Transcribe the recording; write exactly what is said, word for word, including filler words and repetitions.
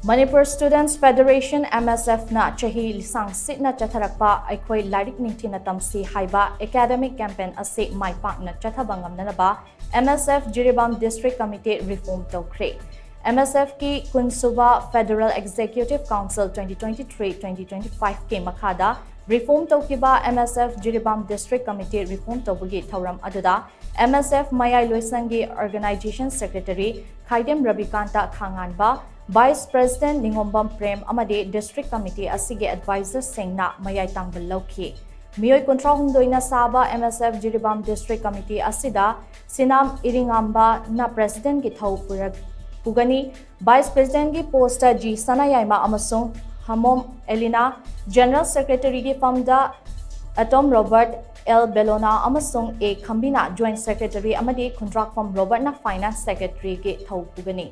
Manipur Students Federation, M S F ꯅ ꯆꯍꯤ ꯂꯤꯁꯥꯡ ꯁꯤꯠꯅ ꯆꯠꯊꯔꯛꯄ ꯑꯩꯈꯣꯏ ꯂꯥꯏꯔꯤꯛ ꯅꯤꯡꯊꯤꯅ ꯇꯝꯁꯤ ꯍꯥꯏꯕ academic campaign ꯑꯁꯤ ꯃꯥꯏ ꯄꯥꯛꯅ ꯆꯠꯊꯕ ꯉꯝꯅꯅꯕ M S F Jiribam District Committee reform ꯇꯧꯈ꯭ꯔꯦ꯫ M S F ꯀꯤ ꯀꯨꯟꯁꯨꯕ Federal Executive Council twenty twenty-three twenty twenty-five ꯀꯤ ꯃꯈꯥꯗ reform ꯇꯧꯈꯤꯕ M S F Jiribam District Committee reform ꯇꯧꯕꯒꯤ ꯊꯧꯔꯝ ꯑꯗꯨꯗ M S F ꯃꯌꯥꯏ ꯂꯣꯏꯁꯪꯒꯤ Organization Secretary ꯈꯥꯏꯗꯦꯝ ꯔꯕꯤꯀꯥꯟꯇ ꯈꯥꯉꯥꯟꯕ, Vice President ꯅꯤꯉꯣꯝꯕꯝ ꯄ꯭ꯔꯦꯝ ꯑꯃꯗꯤ District Committee ꯑꯁꯤꯒꯤ advisor ꯁꯤꯡꯅ ꯃꯌꯥꯏ ꯇꯥꯡꯕ ꯂꯧꯈꯤ꯫ ꯃꯤꯑꯣꯏ ꯀꯨꯟꯊ꯭ꯔꯥ ꯍꯨꯝꯗꯣꯏꯅ ꯁꯥꯕ M S F Jiribam District Committee ꯑꯁꯤꯗ ꯁꯤꯅꯥꯝ ꯏꯔꯤꯉꯥꯝꯕꯅ President ꯀꯤ ꯊꯧ ꯄꯨꯔꯛ-, ꯄꯨꯒꯅꯤ꯫ Vice President ꯀꯤ post ꯇ ꯖꯤ ꯁꯅꯥꯌꯥꯏꯃ ꯑꯃꯁꯨꯡ ꯍꯃꯣꯝ ꯑꯦꯂꯤꯅꯥ, General Secretary ꯒꯤ ꯐꯝꯗ ꯑꯇꯣꯝ ꯔꯣꯕꯔꯠ, ꯑꯦꯜ ꯕꯦꯂꯣꯅꯥ ꯑꯃꯁꯨꯡ ꯑꯦ ꯈꯝꯕꯤꯅ Joint Secretary ꯑꯃꯗꯤ ꯈꯨꯟꯗ꯭ꯔꯥꯛꯐꯝ ꯔꯣꯕꯔꯠꯅ Finance Secretary ꯒꯤ ꯊꯧ ꯄꯨꯒꯅꯤ꯫